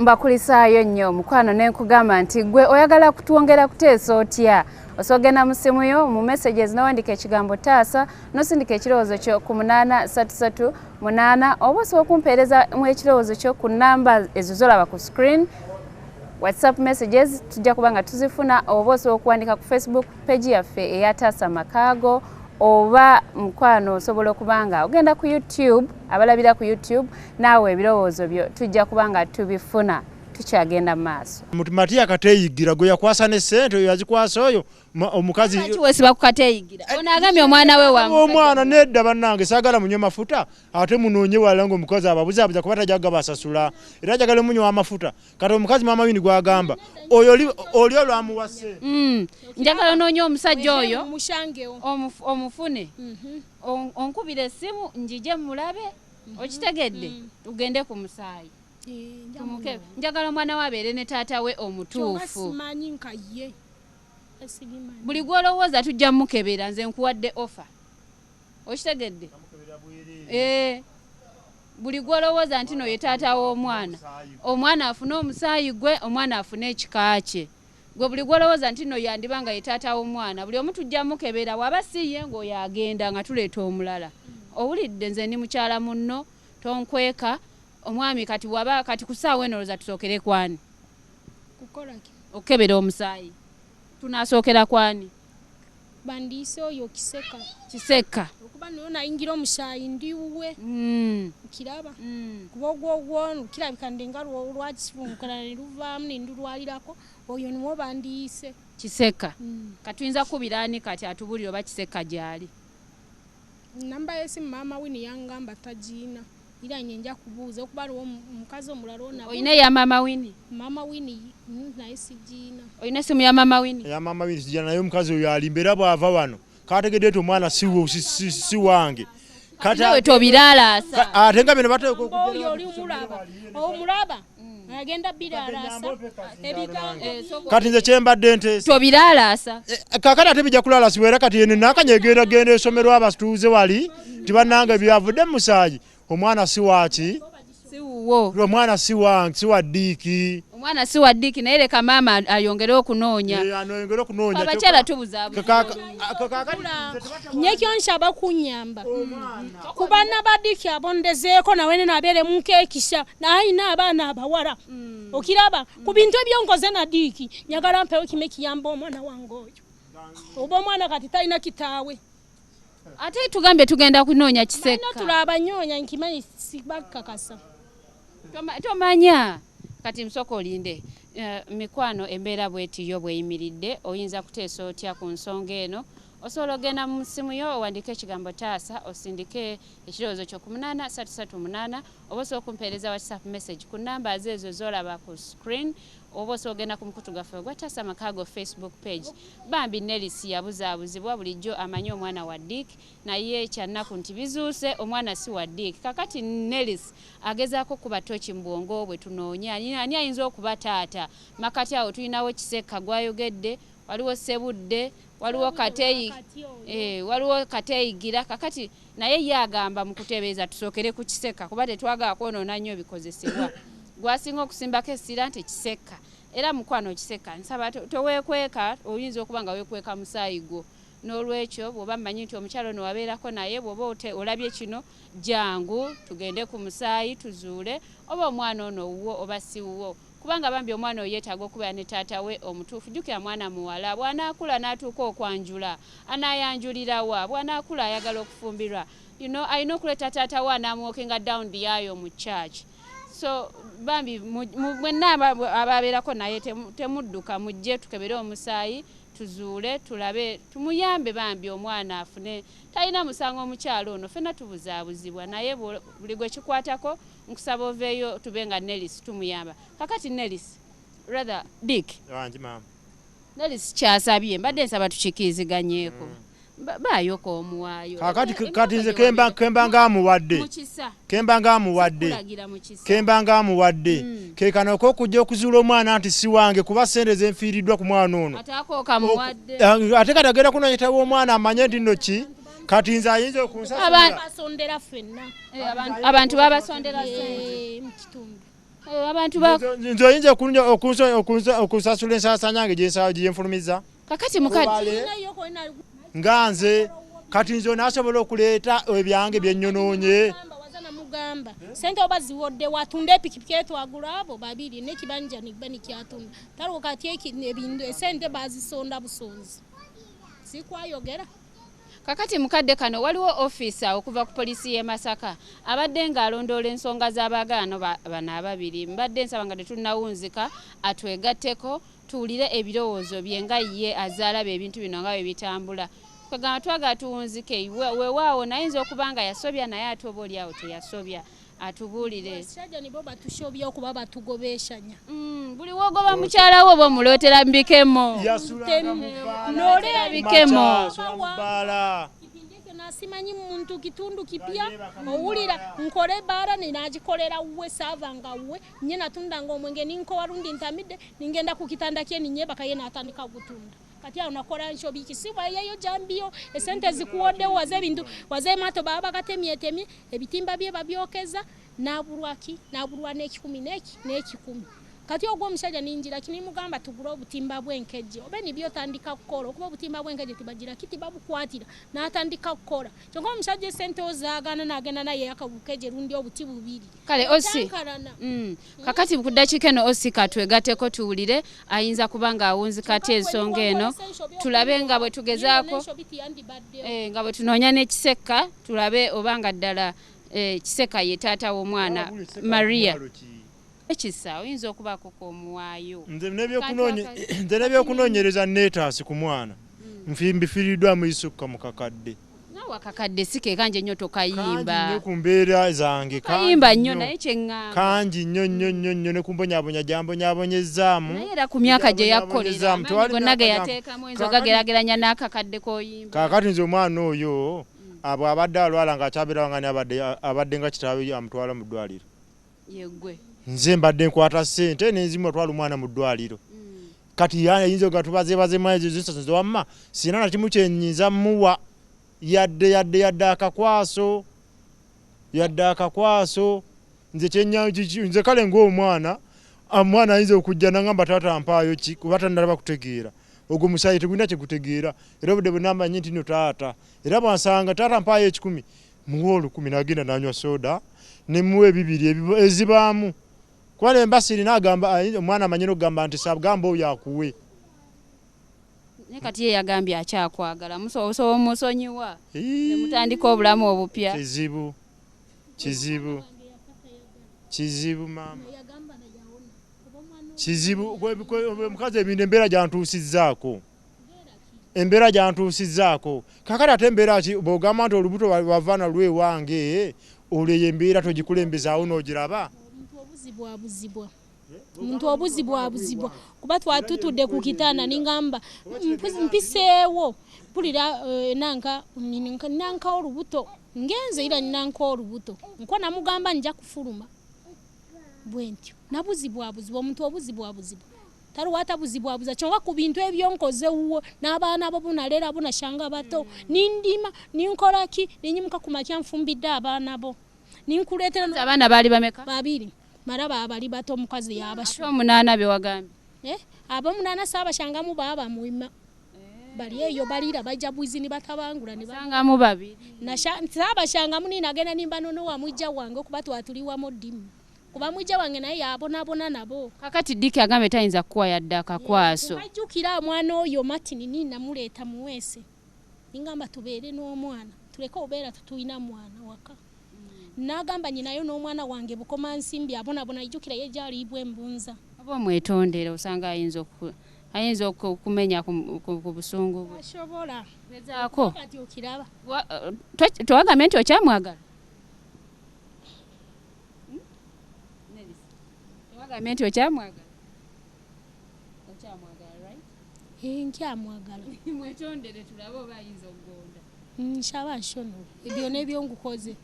Mbakulisaayo nnyo mukwano, ne nkugamba nti gwe oyagala kutwongera kuteesa otya? Osogenda mu ssimu yo mu messages nowandika ekigambo "taasa", nosindika ekirowoozo kyo ku 8338, oba osobola okumpeereza mu ekirowoozo kyo ku namba ezo zolaba ku screen. WhatsApp messages tujja kuba nga tuzifuna, oba osobola okuwandika ku Facebook page yaffe eya Taasa Makaago, oba mukwano osobola okuba nga ogenda ku YouTube, abalabira ku YouTube, naawe ebirowoozo byo tujja kuba nga tubifuna. Tukyagenda mu maaso. Matiya Kateeyigira gwe yakwasa ne ssente, oyo yazikwasa oyo omukazi. Lwaki weesiba ku Kateeyigira? Ono agambye omwana we wa Omwana nedda, bannange, saagala munywe mafuta ate munoonye wala nga omukazi ababuzaabuza, kuba tajja gabasasula era ajagala munywa amafuta. Kati omukazi Maama Wini gwagamba oyo oli olwamuwa ssente. Njagala onoonye omusajja oyo. Mushangewo. Omufune, onkubira essimu njije mulabe. Okitegedde? Tugende ku musaayi. Njagala omwana we abeere ne taata we omutuufu. Simanyi nka ye sibimanyi. Buli gwolowooza tujja mukebera. Nze nkuwadde offer, okitegedde? Eh, buli gwolowooza nti no ye taata w'omwana, omwana afune omusaayi gwe, omwana afune ekika kye. Gwe buli gwolowooza nti no yandiba nga ye taata w'omwana, buli omu tujja mukebera. Waba si ye, ng'oyo agenda nga tuleeta omulala. Owulidde? Nze ndi mukyala munno, tonkweka omwami. Kati waba kati ku ssaawa eno olowooza tusookere kwani? Kukola ki? Okukebera omusaayi tunasookera kwani? Bandiise oyo Kiseka. Kiseka. Okuba naye nayingira omusaayi ndiwuwe. Kiraba kuba ogwogwo kirabika ndinga lwakisibunkana ne luvaamu nendulwalirako, oyo niwo bandiise. Kiseka. Katuyinza kukubira ani kati atubulire oba Kiseka gyali? Namba y'esimu Maama Wini yangamba tagiina, era nye nja kubuuza okuba aliwo omukazi omulala ona. Olina eya Maama Wini? Maama Wini, naye sigiina. Olina esimu ya Maama Wini? Eya Maama Wini sijja naye. Omukazi oyo alimba, era bw'ava wano kategedde nti omwana si wange. Kati nawe tobiraalaasa. Ate nga bino bateeka. Oyo oli omulaba, omulaba agenda biraalasa ebigambo. Kati nze kyembadde nteesa Tobiraalaasa. Kakati ate bijja kulaalasibwa, era kati eno nakanya egenda genda esomero abatuuze wali nti bannange, byavudde mu musaayi, omwana si waaki? Si wuwo. Omwana si wange, si wa Diiki. Omwana si wa Diiki, naye leka maama ayongere okunoonya. Eh, anoyongere okunoonya. Abakyala tubuzaabuza. Nye kyonshaba kunyamba ku baana ba Diki abondezeeko, nawe nenabeeremu nkekisha naye abaana abawala. Okiraba ku bintu ebyonkoze na Diiki, njagala mpewo kimu ekiyamba omwana wange oyo, oba omwana kati talina kitaawe. Ate tugambye tugenda kunoonya Balina. Kiseka. Tulabanyonya, nkimanyi sibakakasa. Tomanya kati nsooka olinde. Mikwano, embeera bwetiyo bweyimiridde. Oyinza kuteesa otya ku nsonga eno? Osobola ogenda mu ssimu yo owandiike ekigambo "taasa", osindike ekirowoozo kyo ku 8338, oba osobola okumpeereza WhatsApp message ku numbers ezo zolaba ku screen, oba osobola ogenda ku mukutu gwaffe ogwa Taasa Makaago Facebook page. Bambi Nelis yabuzaabuzibwa, bulijjo amanyi omwana wa Dick, naye kyannaku nti bizuuse omwana si wa Dick. Kakati Nelis agezaako kuba toki mu bwongo bwe, tunoonye ani ayinza okuba taata. Makati awo tulinawo Kiseka gwayogedde, waliwo Sebudde, waliwo Kateyi, waliwo Kateyigira. Kakati naye ye agamba mu kutebeeza tusookere ku Kiseka, kuba tetwagala kwonoona nnyo bikozesebwa. Gwasinga okusimbako essira nti Kiseka. Era mukwano Kiseka, nsaba toweekweka. Oyinza okuba nga weekweka musaayi gwo. N'olwekyo bw'oba mmanyi nti omukyalo ono wabeerako naye, bw'oba olabye kino, jangu tugende ku musaayi tuzuule oba omwana ono wuwo oba si wuwo, kubanga bambi omwana oyo yeetaaga okubeera ne taata we omutuufu. Jjukira mwana muwala, bw'anaakula n'atuuka okwanjula, anaayanjulirawa? Bw'anaakula ayagala okufumbirwa, alina okuleeta taata we anaamuwalkinga down the aisle mu church. So bambi mwenna ababeerako naye, temudduka, mujje tukebere omusaayi, tuzuule, tulabe, tumuyambe bambi omwana afune. Talina musango omukyalo ono, ffenna tubuzaabuzibwa, naye buli gwe kikwatako nkusaba oveeyo tube nga Nelis tumuyamba. Kakati Nelis, rather Dick. Wangi maama. Nelis kyasabye mbadde nsaba tukikiriziganyeko. Baayoko omuwaayo. Kakati kati nze kemba ngaamuwadde Mukisa. Kemba ngaamuwadde Kulagira mukisa. Kemba ngaamuwadde kekano ok'okujja okuzuula omwana nti si wange, kuba sente zenfiiriddwa ku mwana ono. Ate ako okamuwadde. Ate kati agenda kunoonyetawa omwana amanye nti nno ki? Kati nze ayinza okunsasula. Basondera ffenna. Eh, abantu babasondera sente. Eh, mu kitundu. Abantu ba Nze oyinza okusasula ensaasaanya yange gyenfulumiza kakati mukadde nga nze kati nze onaasobola okuleeta ebyange byenyonoonye. Namugamba sente oba ziwodde watunda epikipiki etwagula abo babiri n'ekibanja niba nikyatunda taliwo kati ebintu esente bazisonda busonzi sikwayogera. Kakati mukadde kano waliwo ofiisa okuva ku poliisi y'e Masaka abadde ng'alondoola ensonga z'abaagaano bano ababiri. Mbadde nsaba nga tetunnawunzika atwegatteko tuwulire ebirowoozo bye nga ye azaalaba ebintu bino nga bwe bitambula. Kwegamba twagala tuwunzike weewaawo nayinza okuba nga yasobya naye ate oba oli awo teyasobya atubuulire. Abasajja nibo batushobya okuba batugobeshanya. Buli wogoba mukyala wo oba omuleetera mbikemo. Bikemo. Kipindi ekyo nasimanyi muntu kitundu kipya owulira nkole ebbaala ninagikolera wuwe saavanga wuwe nye natundanga omwenge ninkowa lundi ntamidde ningenda ku kitanda kye ninyebaka ye n'atandika gutunda. Kati awo nakola nsobi kisiba yeyo jambiyo esente zikuwoddewo waze ebintu waze emato baba bagatemyetemye ebitimba bye babyokeza n'abulwaki n'abulwa n'ekikumi n'ekikumi. Kati ogwo omusajja ninjira kinimugamba tugule obutimba bw'enkejje obe nibyo otandika kukola okuba obutimba bw'enkejje tibagira kiti babukwatira n'atandika kukola kyokka omusajja esente ozaagaana n'agenda naye akabukeje lundi obuti bubiri. Kale osi kakati ku ddakiika eno osi katwegatteko tuwulire ayinza kuba ng'awunzika atya ensonga eno tulabe nga bwe tugezaako nga bwe tunoonya n'ekisekka tulabe oba nga ddala Kisekka ye taata w'omwana Maria. Ekisa oyinza okubaako k'omuwaayo. Nze n'ebyokunoonyereza neetaasi ku mwana mbifiiriddwamu isukka mu kakadde. Naawe akakadde si ke kangi ennyo tokayimba. Kangi nnyo ku mbeera zange. Kayimba nnyo naye kye ŋŋamba. Kangi nnyo nnyo nnyo nnyo ne ku mbonyabonya gyambonyaabonyezzaamu. Naye era ku myaka gye yakkolera amaanyi gonna ge yateekamu oyinza ogageraageranya n'akakadde k'oyimba. Kaakati nze omwana oyo abo abadde alwala ng'akyabeerawo nga abadde nga kitaawe amutwala mu ddwaliro. Yeggwe. Nze mbadde nkwata ssente nenzimu atwala omwana mu ddwaliro. Kati ayinza ogatubazeebaze mwazo wamma sirina na kimu kye nnyinza mmuwa yadde yadde yadde akakwaso yadde akakwaso. Nze nze kale ng'omwana omwana ayinza okujja n'angamba taata mpaayo ki kuba tannalaba kutegeera. Ogwo musaayi tegulina kye gutegeera era obudde bwe nammanyi nti nno taata era bw'ansanga taata mpaayo 10 muwe 10 n'agenda n'anywa soda ne muwa ebibiri ezibaamu. Kuba ne mba sirina agamba omwana amanyi n'okugamba nti sabugamba oyo akuwe. Naye kati ye yagambye akyakwagala osobola omusonyiwa ne mutandika obulamu obupya. Kizibu kizibu kizibu maama kizibu. Omukazi ebintu embeera gyantuusizzaako embeera gyantuusizzaako. Kaakati ate embeera ki bw'ogamba nti olubuto wava nalwo ewange olwo eyo embeera togikulembezaawo n'ogiraba. Obuzibwabuzibwa omuntu obuzibwabuzibwa kuba twatutudde ku kitanda ningamba mpiseewo mpulira nanka olubuto ngenze era nanka olubuto nko namugamba nja kufuluma bwe ntyo nabuzibwabuzibwa omuntu obuzibwabuzibwa taliwo atabuzibwabuza kyonka ku bintu ebyonkoze wuwo n'abaana bo bunalera bunashanga bato nindima ninkolaki ninyimuka ku makya nfumbidde abaana bo ninkuleetera. Abaana baali bameka? Babiri. Maraba abali bato omukazi yabasha. Omunaana be wagambye? Abomunaana saabashangamu baaba muima. Bali eyo balira bajja bwizi ne batabangula ne basangamu babiri. Saabashangamu ninagenda nimba nono wa mwijja wange okuba twatuliwamu ddimu. Kuba mwijja wange naye yabonaabona nabo. Kakati Diki agambye tayinza kukuwa yadde akakwaso. Ajjukira omwana oyo Martin ninamuleeta muweese. Ningamba tubeere n'omwana tuleke obeera tetulina mwana waka. Nagamba nyinayo n'omwana wange Bukoma Nsimbi abonabona ijjukira ye gy'aliibwa embunza. Oba omwetondera osanga ayinza okumenya ku busungu bwe. Asobola. Gezaako. Kati okiraba. Tewagambye nti okyamwagala? Tewagambye nti okyamwagala? Okyamwagala, right? Nkyamwagala. Mwetondere tulabe oba ayinza okugonda. Nshaba nshonole ebyo n'ebyongukoze.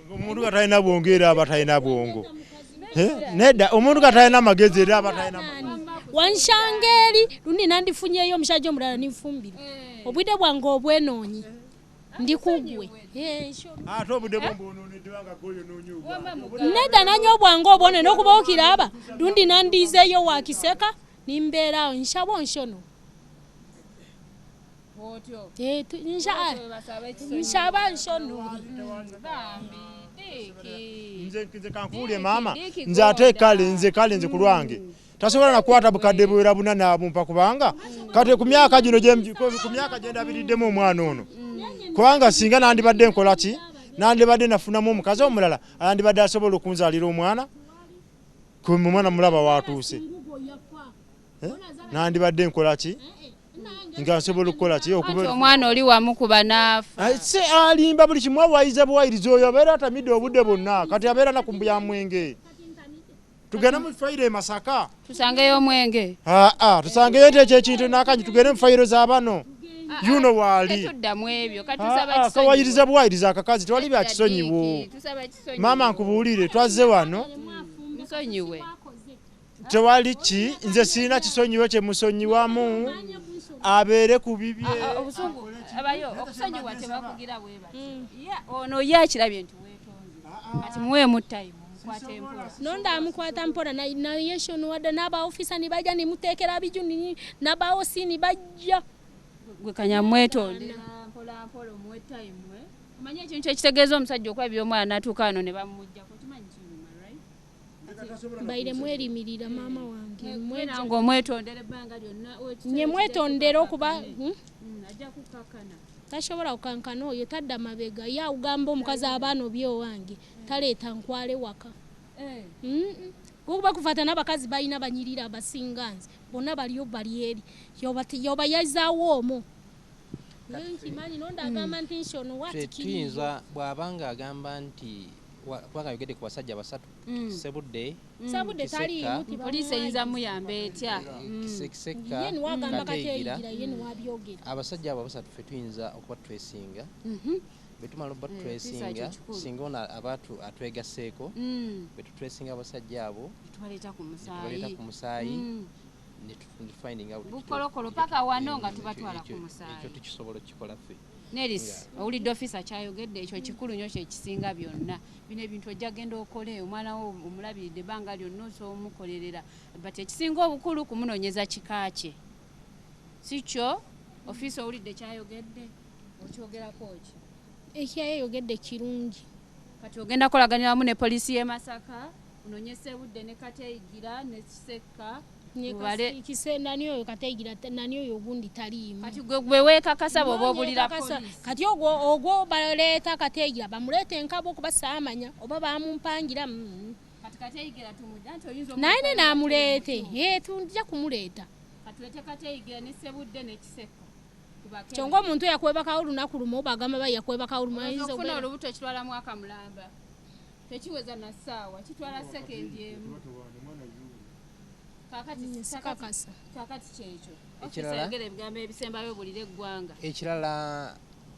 Omuntu nga talina bwongo era aba talina bwongo. Nedda omuntu nga talina magezi era aba talina magezi. Wanshanga eri lundi nandifunyeeyo omusajja omulala ninfumbira. Obwidde bwange obwenoonyi. Ndi kugwe. Ate obudde bwo mbwononeddwa nga gwoyonoonye obwange. Nedda nanye obwange obwone n'okuba okiraba lundi nandiizeeyo wakiseka nimbeeraawo nshaba onshono. Nshaba nshono. Nze kankuwulye maama, nze ate kale nze kale nze ku lwange tasobola nakwata bukadde bwera buna n'abumpa kubanga kati ku myaka gino ku myaka gye ndabiriddemu omwana ono kubanga singa nandibadde nkola ki nandibadde nafunamu omukazi omulala andibadde asobola okunzaalira omwana ku mwana mulaba watuuse nandibadde nkola ki nga nsobola okukola ki omwana oli wamukuba n'afa se alimba buli kimu awayiza buwayiriza oyo abeera atamidde obudde bwonna kati abeera nakumbuya mwenge. Tugende mu fayiro e Masaka tusangeyo omwenge. Tusangeyo nti ekyo ekintu n'akanyi tugende mu fayiro z'abano yuno waali tetuddamu ebyo katusaba kisonyiwo. Kawayiriza buwayiriza akakazi tewali bya kisonyiwo. Maama nkubuulire twazze wano musonyiwe tewali ki nze sirina kisonyiwo kye musonyiwamu abeere ku bibye. Obusungu abayo okusonyiwa tebakugira bwe bati. Ono ye akirabye nti weetonze kati muweemu time. Nonda amukwata mpola naye shono wadde n'abaofisa ne bajja ne muteekera biju n'abaosi ne bajja. Gwe kanya mwetondera mpola mpola omuwe time. Omanyi ekintu ekitegeeza omusajja okulabira omwana n'atuuka wano ne bamuggyako kimanyi kinyuma, right? Mbaire mwerimirira maama wange. Nange omwetondera ebbanga lyonna. Nye mwetondera okuba ajja kukakkana. Tasobola kukankana oyo tadda mabega ye agamba omukazi abaana obyowange taleeta nkwale waka. Kuba kufaata n'abakazi balina banyirira abasinga nze bonna baliyo bali eri yoba yazaawo omwo. Nkimanyi nonda agamba nti nshono tuyinza bw'abanga agamba nti kubanga ayogedde ku basajja basatu Sebudde Sebudde taliimu poliisi eyinza muyamba etya Kisekka ye niwagamba Kateyigira ye niwabyogera abasajja abo abasatu ffe tuyinza okuba twesinga betumala okuba twesinga singa ono aba atwegaseeko betutwesinga abasajja abo tubaleeta ku musaayi bukolokolo paka wano nga tubatwala ku musaayi ekyo tukisobola okukikola ffe. Neris owulidde ofisa kyayogedde ekyo kikulu nnyo kyekisinga byonna bino ebintu ojja genda okole omwana wo omulabiridde ebbanga lyonna osobola omukolerera but ekisinga obukulu kumunoonyeza kika kye si kyo ofiisa owulidde kyayogedde okyogerako ki ekyayogedde kirungi kati ogenda kukolaganira wamu ne poliisi y'e Masaka onoonye Sebudde ne Kateyigira ne Kisekka nani oyo Kateyigira nani oyo ogundi taliimu kati gwe weekakasa bw'oba obulira poliisi kati ogwo baleeta Kateyigira bamuleeta enkabo okuba saamanya oba bamumpangira kati Kateyigira tumujja nti oyinza naye ne naamuleete tujja kumuleeta katuleete Kateyigira ne Sebudde ne Kisekka kyonga omuntu yakwebakawo olunaku lumu oba agamba ba yakwebakawo lumu ayinza okufuna olubuto ekitwala mwaka mulamba tekiweza na ssaawa kitwala sekendi emu kakati kyekyo ofiisa ebigambo ebisembayo bulira eggwanga ekirala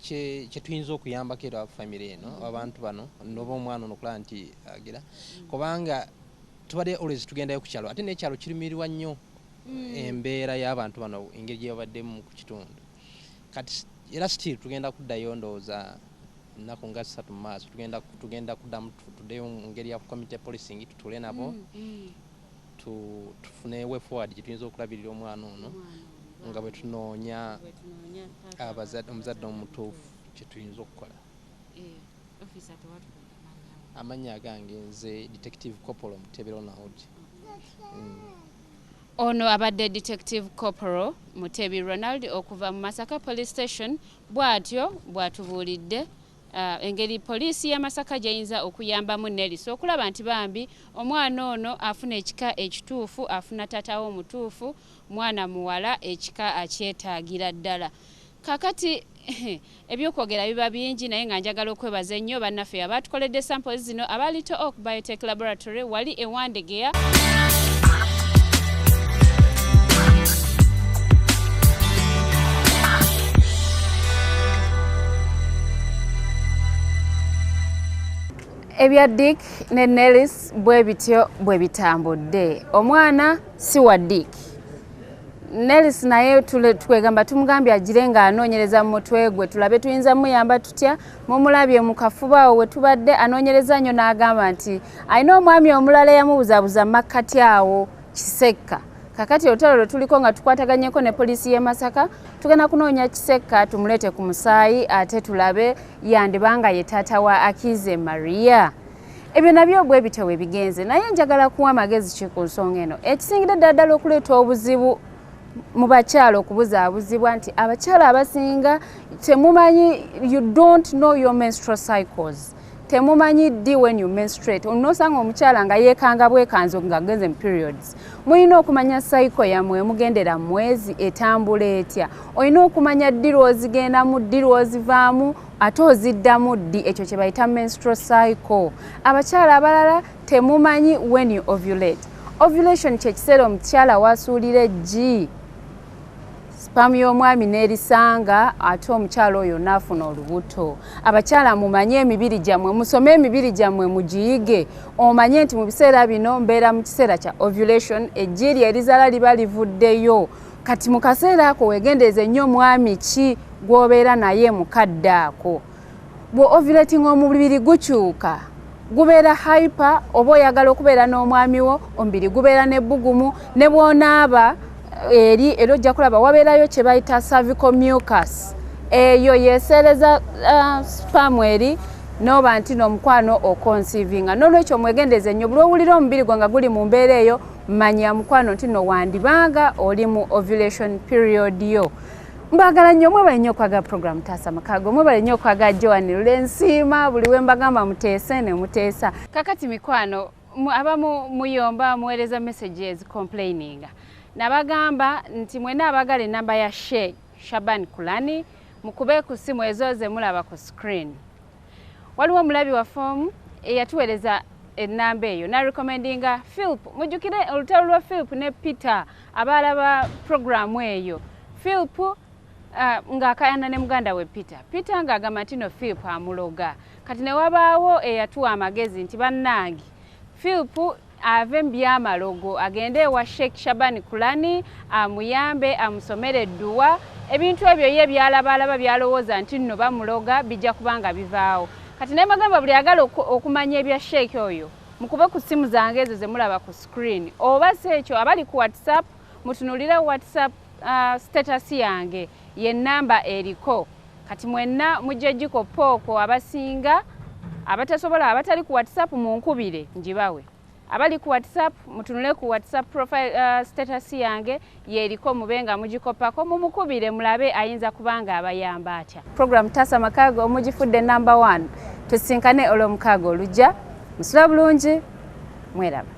kye tuyinza okuyambako era famire eno abantu bano noba omwana ono okulaba nti agira kubanga tubadde always tugendayo ku kyalo ate n'ekyalo kirumirirwa nnyo embeera y'abantu bano engeri gye babaddemu ku kitundu kati era still tugenda kuddayo ndowooza ennaku nga 3 mu maaso tugenda kuddamu tuddeyo mu ngeri ya community policing tutuule nabo tufune way forward gye tuyinza okulabirira omwana ono nga bwe tunoonya omuzadde omutuufu kye tuyinza okukola. Amannya agange nze Detective Corporal Mutebi Ronald. Ono abadde Detective Corporal Mutebi Ronald okuva mu Masaka Police Station bw'atyo bw'atubuulidde engeri poliisi ya Masaka gy'eyinza okuyambamu Neris okulaba nti bambi omwana ono afuna ekika ekituufu afuna taata we omutuufu mwana muwala ekika akyetaagira ddala. Kakati ebyokwogera biba bingi naye nga njagala okwebaza ennyo bannaffe abaatukoledde samples zino aba Little Oak Biotech Laboratory wali e Wandegeya. Ebya Dick ne Nelis bwe bityo bwe bitambudde. Omwana si wa Dick. Nelis naye twegamba tumugambye agire ng'anoonyereza mu mutwe gwe, tulabe tuyinza muyamba tutya. Mumulabye mu kafuba awo we tubadde anoonyereza nnyo, n'agamba nti alina omwami omulala eyamubuzaabuza makkati awo Kisekka. Kakati olutalo lwe tuliko nga tukwataganyeko ne poliisi y'e Masaka, tugenda kunoonya Kisekka tumuleete ku musaayi ate tulabe yandibanga ye taata wa Akize Maria. Ebyo nabyo bwe bityo bwe bigenze, naye njagala kuwa amagezi ki ku nsonga eno. Ekisingidde ddala ddala okuleeta obuzibu mu bakyala okubuzaabuzibwa nti abakyala abasinga temumanyi, you don't know your menstrual cycles, temumanyi ddi when you menstruate. Onosanga omukyala nga yeekanga bwekanzo nga agenze mu periods. Mulina okumanya cycle yammwe mugendera mwezi etambula etya. Olina okumanya ddi lw'ozigendamu, ddi lw'ozivaamu, ate oziddamu ddi. Ekyo kye bayita menstrual cycle. Abakyala abalala temumanyi when you ovulate. Ovulation kye kiseera omukyala wasuulira eggi, sperm y'omwami n'erisanga, ate omukyala oyo n'afuna olubuto. Abakyala mumanye emibiri gyammwe, musome emibiri gyammwe, mugiyige, omanye nti mu biseera bino mbeera mu kiseera kya ovulation, eggi lye erizaala liba livuddeyo. Kati mu kaseera ako weegendereze nnyo mwami ki gw'obeera naye mukadde ako. Bwe ovulating omubiri gukyuka, gubeera hyper, oba oyagala okubeera n'omwami wo, omubiri gubeera n'ebbugumu, ne bw'onaaba eri era ojja kulaba wabeerayo kye bayita cervical mucus, eyo yeseereza sperm eri noba nti n'omukwano oconceivinga. N'olwekyo mwegendereze nnyo, buli owulira omubiri gwe nga guli mu mbeera eyo, manya mukwano nti no wandibanga oli mu ovulation period yo. Mbagala nnyo, mwebale nnyo okwagala program Taasa Makaago, mwebale nnyo okwagala Joan Lulensiima, buli we mbagamba muteese ne muteesa. Kakati mikwano, abamu muyomba, muweereza messages complaining. Nabagamba nti mwena abagala enamba ya Sheikh Shaban Kulani mukube ku ssimu ezo ze mulaba ku screen. Waliwo omulabi waffe omu eyatuweereza ennamba eyo narecommendinga Philip. Mujjukire olutalo lwa Philip ne Peter abaalaba programu eyo. Philip ng'akayana ne muganda we Peter, Peter ng'agamba nti no Philip amuloga. Kati ne wabaawo eyatuwa amagezi nti bannange, Philip ave mu byamalogo agende ewa Sheikh Shaban Kulani amuyambe, amusomere edduwa, ebintu ebyo ye byalabalaba byalowooza nti nno bamuloga bijja kuba nga bivaawo. Kati naye magamba buli agala okumanya ebya Sheikh oyo mukube ku ssimu zange ezo ze mulaba ku screen, oba si ekyo abali ku WhatsApp mutunulire WhatsApp status yange ye namba eriko. Kati mwenna mujja gikoppa okwo, abasinga abatasobola abatali ku WhatsApp munkubire ngibawe. Abali ku WhatsApp mutunule ku WhatsApp profile status yange yeriko, mube nga mugikopako, mumukubire mulabe ayinza kubanga abayamba atya. Program Taasa Makaago omugifudde number 1. Tusinkane olwomukaaga olujja. Musula bulungi, mweraba.